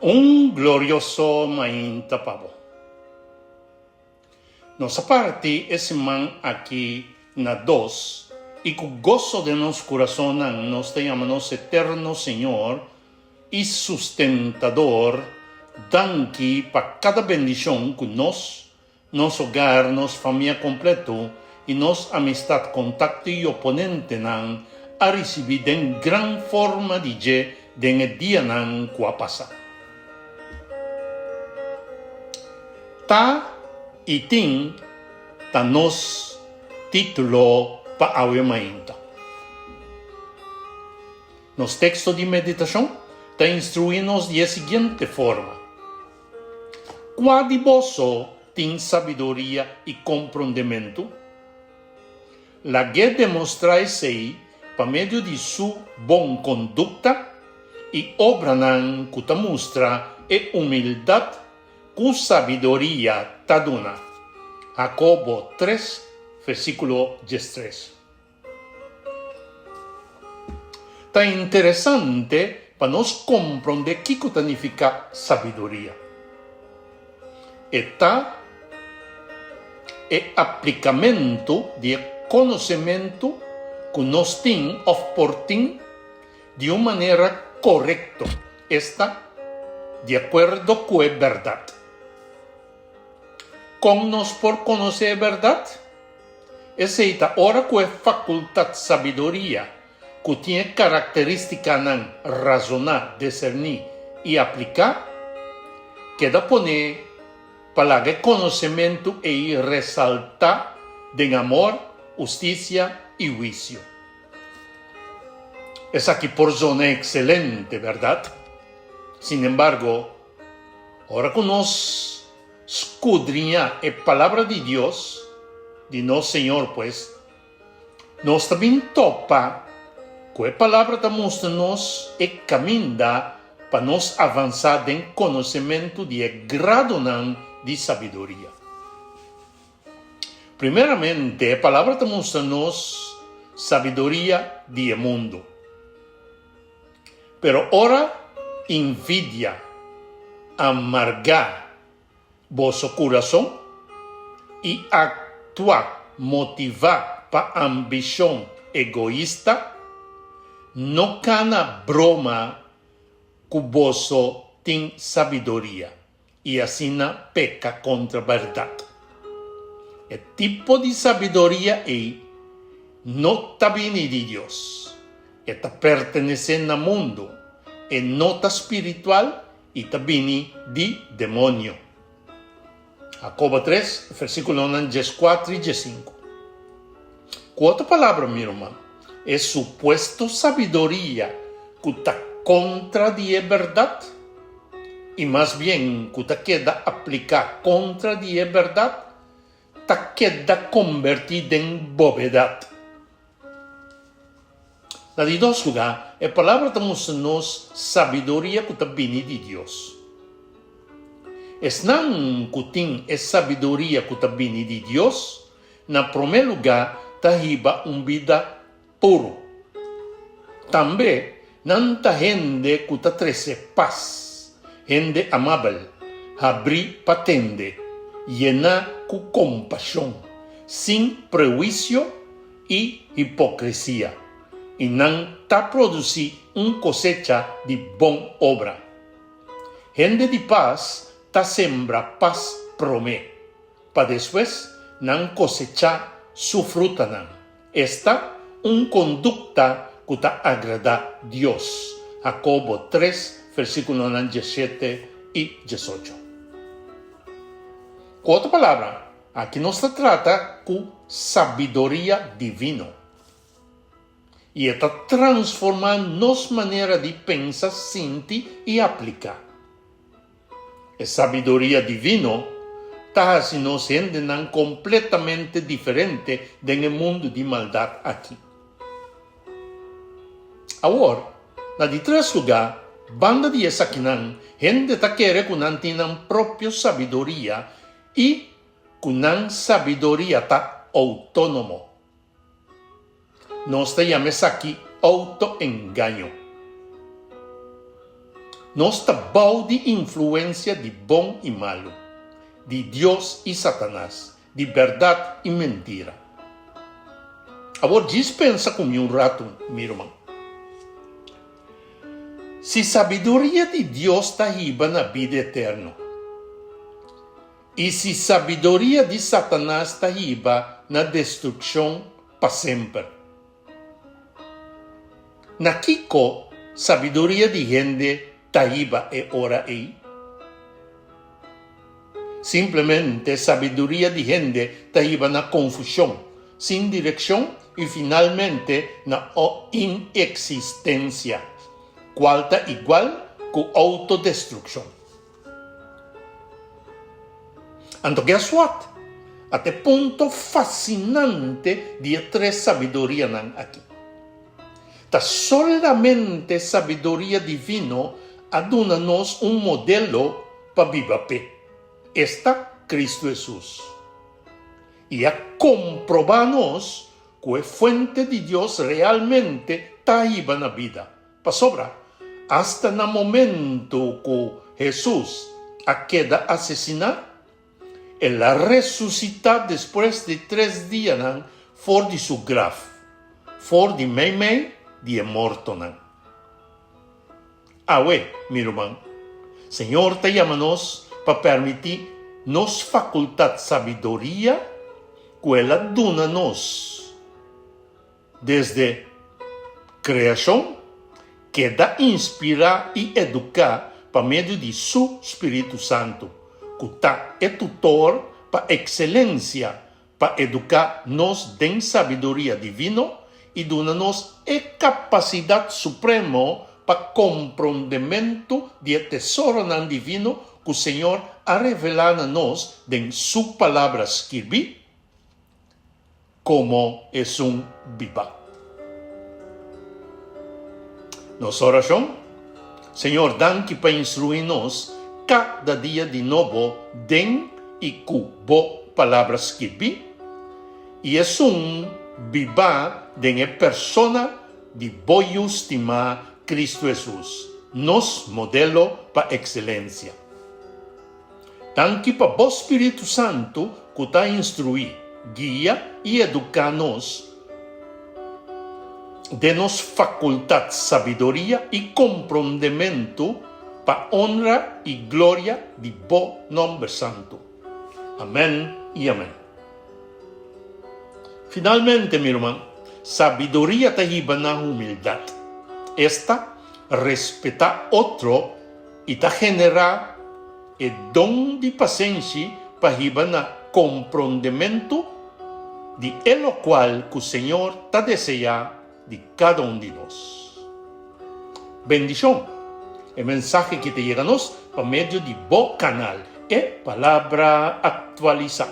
Un glorioso mainta pa bo. Nos a parti e siman aki na dos i ku goso den nos kurasonnan nos ta yama nos eterno Señor i Sustentador danki pa kada bendishon ku nos, nos hogar, nos famia kompleto i nos amistat, kontakto i oponentenan a risibí den gran forma di dje den e dianan ku a pasa. Ta i tin ta nos título pa awe mainta. Nos teksto di meditashon ta instruí nos di e siguiente forma, Kua di boso tin sabiduria i komprondementu? Lag'é demostrá esei pa medio di su bon kondukta i obranan ku ta mustra e humildat ku sabiduria ta duna. Hakobo tres, versíkulo diestres. Ta interesante pa nos komprondé kiko ta nifiká sabiduria. E ta e aplikamentu di e konosementu ku nos tin òf por tin di un manera korekto, esta, di akuerdo ku e bèrdat. Kon nos por konosé e bèrdat? Esei ta ora ku e fakultat sabiduria ku tin e karakterístikanan razoná, diserní i apliká, keda poné pa laga e konosementu ei resaltá den amor, hustisia i huisio. Esaki por zona ekselente, bèrdat? Sinembargo, ora ku nos skudriñá e Palabra di Dios, di nos Señor pues, Nos ta bin topa ku e Palabra ta mustra nos e kaminda pa nos avansá den konosementu di e gradonan di sabiduria. Primeramente, e Palabra ta mustra nos sabiduria di e mundu. Pero ora invidia amargá boso kurason i aktua motivá pa ambishon egoista, no kana broma ku boso tin sabiduria i asina peka kontra bèrdat. E tipo di sabiduria ei no ta bini di Dios, e ta pertenesé na mundu, e no ta spiritual I ta bini di demonio. Jacobo tres, versíkulonan dieskuater i diesinku. Ku otro palabra, mi ruman, e supuesto sabiduria ku ta kontra di e bèrdat, i mas bien ku ta keda apliká kontra di e bèrdat, ta keda kombertí den bobedat. Na di dos lugá, e Palabra ta mustra nos sabiduria ku ta bini di Dios. Esnan ku tin e sabiduria ku ta bini di Dios, na promé lugá ta hiba un bida puru. Tambe nan ta hende ku ta trese pas, hende amabel, habrí pa tende, yená ku kompashon, sin prehuisio i hipokresia, i nan ta produsí un kosecha di bon obra. Hende di pas ta sembra pas promé, pa despues nan kosechá su frutanan, esta, un kondukta ku ta agradá Dios. Hakobo tres, versíkulonan diesshete i diesocho. Ku otro palabra, Aki nos ta trata ku sabiduria divino, i e ta transformá nos manera di pensa, sinti i apliká. E sabiduria divino ta hasi nos hendenan kompletamente diferente den e mundu di maldat aki. Awor, na di tres lugá, banda di esakinan, hende ta kere ku nan tin nan propio sabiduria I ku nan sabiduria ta outónomo. Nos ta yama esaki outoengaño. Nos ta bou di influensia di bon i malu, di Dios i Satanas, di bèrdat i mentira. Awor djis pensa ku mi un ratu, mi ruman. Si sabiduria di Dios ta hiba na bida eterno, i si sabiduria di Satanas ta hiba na destrukshon pa semper, na kiko sabiduria di hende ta hiba e ora ei? Simplemente sabiduria di hende ta hiba na konfushon, sin direkshon i finalmente na ineksistensia, kual ta igual ku outodestrukshon. Anto guess what? Ata e punto fasinante di e tres sabidurianan aki. Ta solamente sabiduria divino a duna nos un modelo pa biba p'e, esta Cristo Hesus. I a komprobá nos ku e fuente di Dios realmente ta hiba na bida. Pasobra, asta na momento ku Hesus a keda asesiná, el a resusitá despues di tres dianan for di su graf, for di meimei di e mortonan. Awe, mi ruman, Señor ta yama nos pa permití nos fakultat sabiduria ku El a duna nos desde kreashon keda inspirá i eduká pa medio di Su Spiritu Santu, ku ta e tutor pa ekselensia pa eduká nos den sabiduria divino i duna nos e kapasidat supremo pa komprondementu di e tesoronan divino ku Señor a revelá na nos den Su Palabra skirbí komo esun bibá. Nos orashon, Señor danki pa instruí nos kada dia di nobo den i ku Bo Palabra skirbí i esun bibá den e persona di Bo Yu stimá Cristo Hesus, nos modelo pa ekselensia. Danki pa Bo Spiritu Santu ku ta instruí, guia i eduká nos den nos fakultat sabiduria i komprondementu pa onra i gloria di Bo nòmber santu. Amèn i amèn. Finalmente, mi ruman, sabiduria ta hiba na humildat, esta, respetá otro i ta generá e don di pasenshi pa hiba na komprondementu di e lokual ku Señor ta deseá di kada un di nos. Bendishon! E mensahe ki ta yega nos pa medio di bo kanal E Palabra Aktualisá.